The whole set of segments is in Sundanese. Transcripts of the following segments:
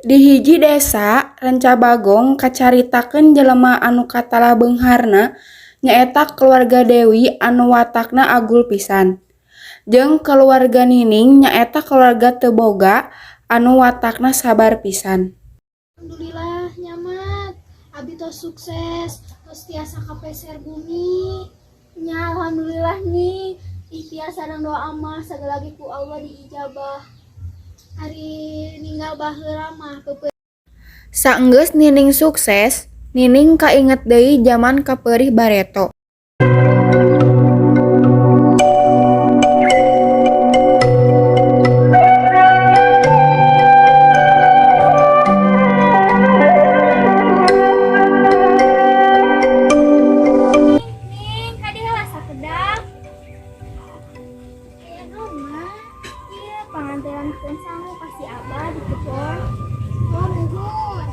Di hiji desa, Ranca Bagong kacaritakeun jelema anu katalah beungharna nyaeta kaluarga Dewi anu watakna agul pisan. Jeung kaluarga Nining nyaeta kaluarga teu boga anu watakna sabar pisan. Alhamdulillah nyamat, abi tos sukses, tos tiasa kapeser bumi. Nya alhamdulillah nih, ikhtiar sareng doa mah sagala ge ku Allah diijabah. Ari ninggal baheula mah Saenggeus Nining sukses, Nining kainget deui jaman kapeurih bareto. Ning, kadi heula sakedap. Aya naon, Mak? Ieu panganterankeun sangu ka si Abah di kebon. Oh, nuhun.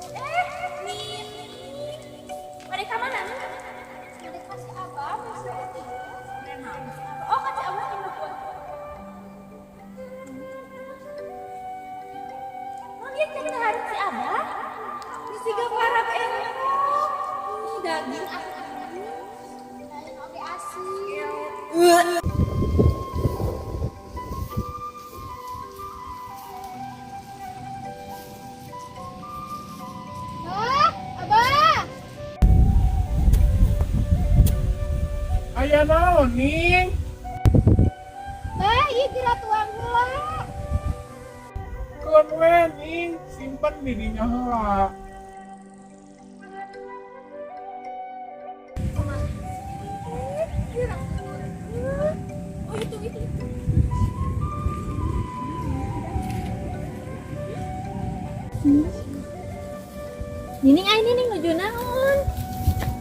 Eh, Nining. Bade ka mana? Bade ka si Abah masih. Oh, ka si Abah di kebon. Oh, dia cari harus si Abah. Siga parab enak. Ini daging asin. Lain oge asin. Bah, Abah. Aya naon, Ning? Bah, ieu geura tuang heula. Keun we, Ning, simpen di dinya heula. Oh, itu itu. Nining ai Nining nuju naon?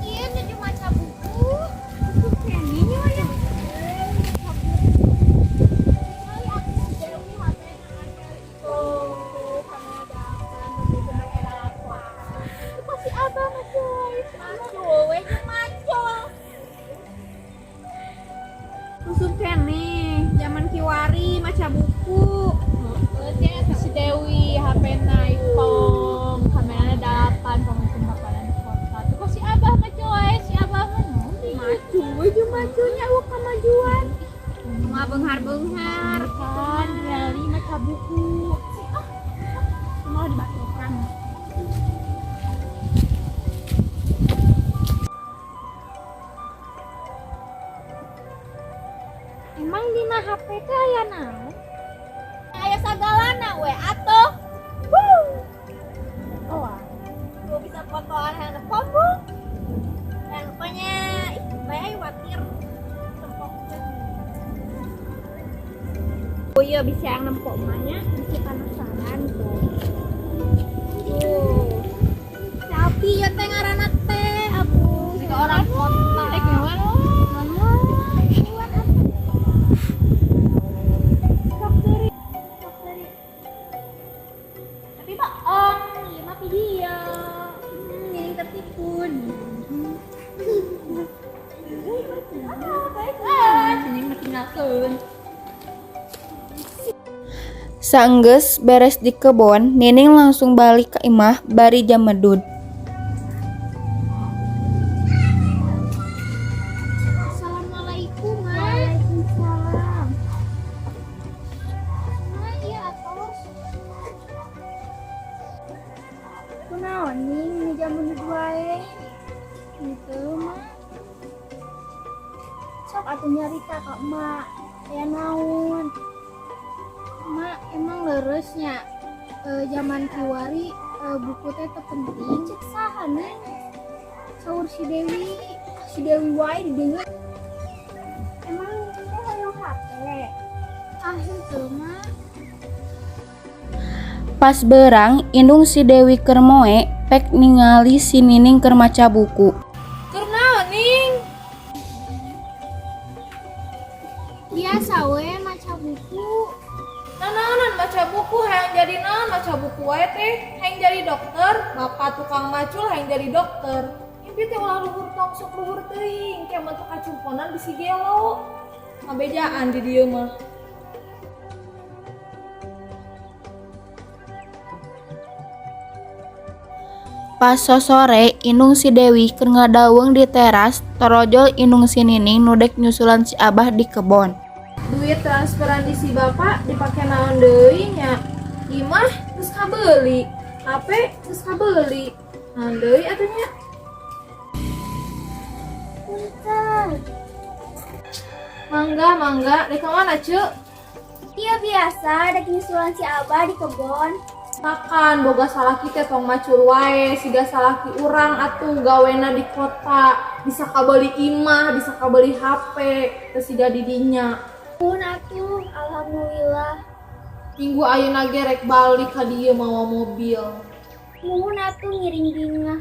Ieu nuju maca buku. Buku keneh nya ya. Kali aku si Dewi HP ngajar itu kamera delapan, kamera delapan. Itu pasti Abah macul. Macul we jeung macul. Usum keneh zaman kiwari maca buku. Heeh, si Dewi HP na iPhone, kamerana delapan, panggung paparan di kota. Tuh kok si Abah macul we, si Abah mah naon deui? Macul we jeung maculnya eueuh kamajuan. Mah beunghar-beunghar kan, really maca buku. Ah, mau dibatukan. Emang dina HP teh aya naon? Aya sagalana we atuh. Wuh. Oh, gua bisa fotoan handphone bu. Handphonenya, ih, bae watir. Tempok. Oh iya bisa yang nempok emaknya, bisa penasaran tuh. Tuh. Selfie ya teh ngaranna teh aku. Jika orang kota. Rek nyawan. Sok seuri. Sok seuri. Tapi bohong, ieu mah video. Jadi tertipu. Ah, baiklah. Sini mah tinggalkeun. Saenggeus beres di kebon, Nining langsung balik ka imah bari jamedud. Assalamualaikum, Ma. Waalaikumsalam. Ma, iya atos. Kunaon ning nu jamedud wae? Gitu, Ma. Sok atuh nyarita ka emak. Aya naon? Mak, emang leresnya zaman kiwari buku teh teu penting. Cek saha ning? Saur si Dewi, si Dewi wae didengar. Emang teh hoyong HP? Ah, henteu, Mak. Pas beurang, indung si Dewi keur moe pek ningali si Nining keur maca buku. Keur naon, Ning? Biasa we maca buku. Nanaonan maca buku hayang jadi naon maca buku wae teh? Hayang jadi dokter, bapak tukang macul hayang jadi dokter. Ini TV teh ulah luhur, tong sok luhur teuing, kayak mah kacumponan bisi gelo. Ngabejaan di dieu mah. Pas sosore, indung si Dewi keur ngadaweung di teras, torojol indung si Nining nu dek nyusulan si Abah di kebon. Duit transferan di si bapak dipake naon deui nya? Imah geus kabeuli, HP geus kabeuli. Naon deui atuh nya? Punten. Mangga, mangga, dek ka mana, Ceu? Iya biasa, ada nyusulan si Abah di kebon. Makan boga salaki teh tong macul wae, siga salaki urang atuh gawena di kota, bisa kabeli imah, bisa kabeli HP, teu siga di dinya. Pun atuh, alhamdulillah. Minggu ayeuna ge rek balik ka dieu mawa mobil. Muhun atuh ngiring bingah.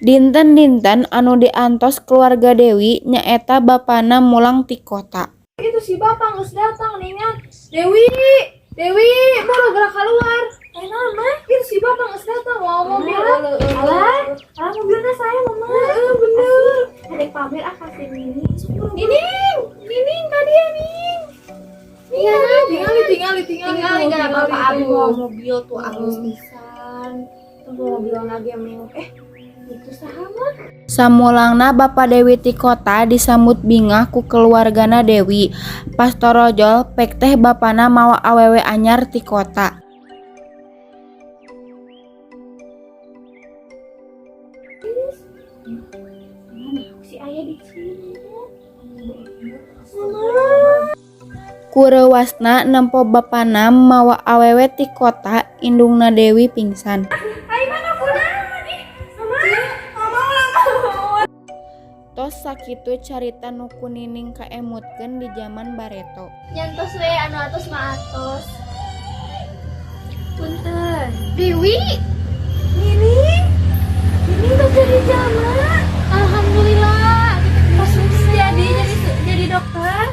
Dinten-dinten anu diantos keluarga Dewi nyaeta bapana mulang ti kota. Itu si bapak geus datang nih nya. Dewi, Dewi, baru gerak keluar. Eh, naon mah? Itu si bapak geus datang mawa mobil. Alah, alah mobilnya saya mama. Heeh, bener. Ada yang pamer ah kasih Nini. Nining, Nining tadi ya, Ning. Iya, Tingali, tingali, tingali, tinggal tuh, gara bapak abi tuh. bawa mobil tuh alus pisan. Tunggu mobil lagi mewah. Eh, itu saha mah? Samulangna Bapa Dewi ti kota disambut bingah ku keluargana Dewi. Pas torojol pek teh bapana mawa awewe anyar ti kota. Si ayah di sini. Ku reuwasna nempo bapana mawa awewe ti kota, indungna Dewi pingsan. Tos sakitu carita nu ku Nining kaemutkeun di jaman bareto. Nya entos we anu atos mah atos. Punten. Dewi. Nining. Nining tuh jadi jama. Alhamdulillah. Sukses jadi dokter.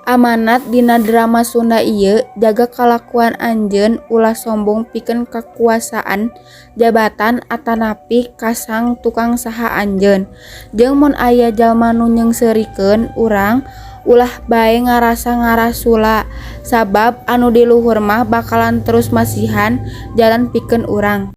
Amanat dina drama Sunda ieu jaga kalakuan anjeun, ulah sombong pikeun kakuasaan, jabatan atanapi ka sang tukang saha anjeun. Jeung mun aya jalma nu nyeungseurikeun urang, ulah bae ngarasa ngarasula, sabab anu di luhur mah bakalan terus masihan jalan pikeun urang.